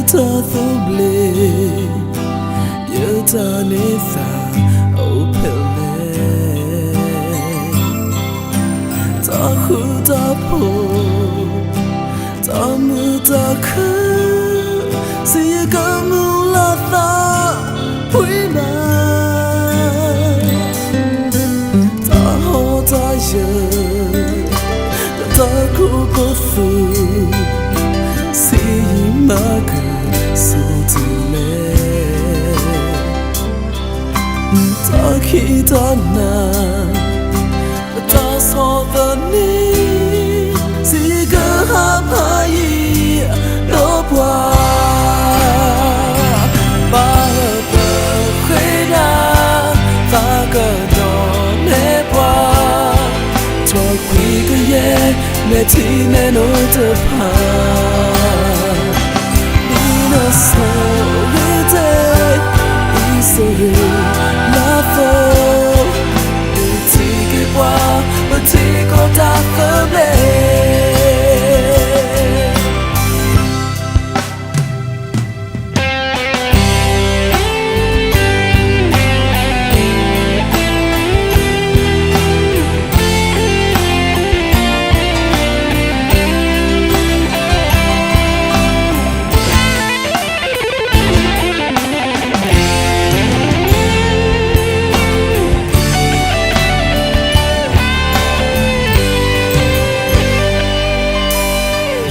တၢ်သဘျ့, ယတၢ်န့ၢ်သါအိၣ်ဖဲလဲၣ်. တၢ်ဃူတၢ်ဖိး, တၢ်မုာ်တၢ်ခုၣ်, စံးယကမုာ်လၤသးဖှံဘၣ်. တၢ်ဟီၣ်တၢ်ယၢၤ, ဒီးတၢ်ကိးပသူ, စံးယမၤကဆိၣ်တုၤလဲၣ်. တၢ်ခံးတၢ်နၤ, တၢ်ဆီၣ်သနံး, စံးယကဟးဖးယံာ်ဒီးပှၤ, ဘၣ်ပဃ့နၤ, သးကဒီးနဲၣ်ပှၤ, ထီၣ်ကွံာ်ကယဲၢ် မဲာ်ထံမဲာ်နိတဖၣ်, ဒ်နဆိၣ်ဂ့ၤတ့ၢ် အံၣ်စရ့လးဖိ, ထံၣ်က့ၤပှၤ ပထံကီၢ်တၢ်သဘျ့.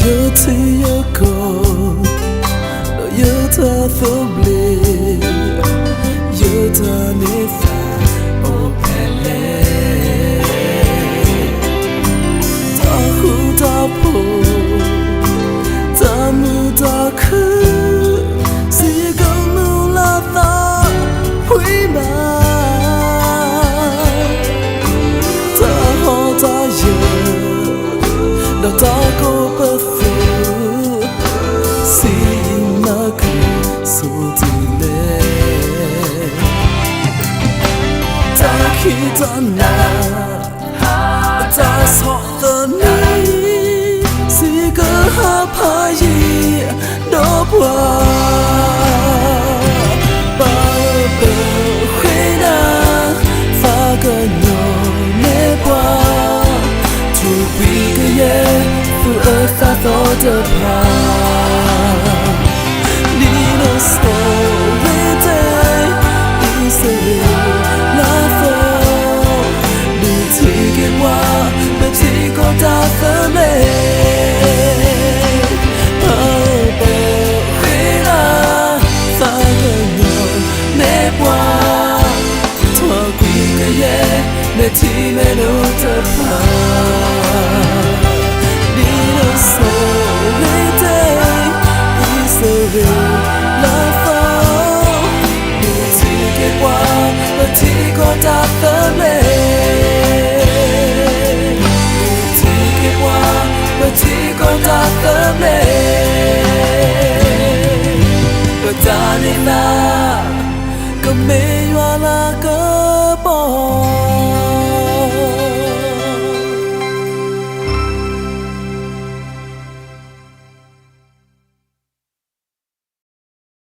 ယထံၣ်ယကီၢ် ဒီးယတၢ်သဘျ့, ယတၢ်န့ၢ်သါအိၣ်ဖဲလဲၣ်. တၢ်ဃူတၢ်ဖိး, တၢ်မုာ်တၢ်ခုၣ်, စံးယကမုာ်လၤသးဖှံဘၣ်. တၢ်ဟီၣ်တၢ်ယၢၤ, ဒီးတၢ်ကိးပသူ, စံးယမၤကဆိၣ်တုၤလဲၣ်. တၢ်ခံးတၢ်နၤ, တၢ်ဆီၣ်သနံး, စံးကဟးဖးယံာ်ဒီးပှၤ, ဘၣ်ပဃ့နၤ, သးကညီၤနဲၣ်ပှၤ, ထူၣ်ကွံာ်ကယဲၢ် သူၣ်အၢသးသီတဖၣ်, ဒ်နဆိၣ်ဂ့ၤတ့ၢ် အံၣ်စရ့လးဖိ, ဒုးထံၣ်က့ၤပှၤ ပထံကီၢ်တၢ်သဘျ့, ဘၣ်ပဃ့နၤ, သးကညီၤနဲၣ်ပှၤ, ထီၣ်ကွံာ်ကယဲၢ် မဲာ်ထံမဲာ်နိတဖၣ်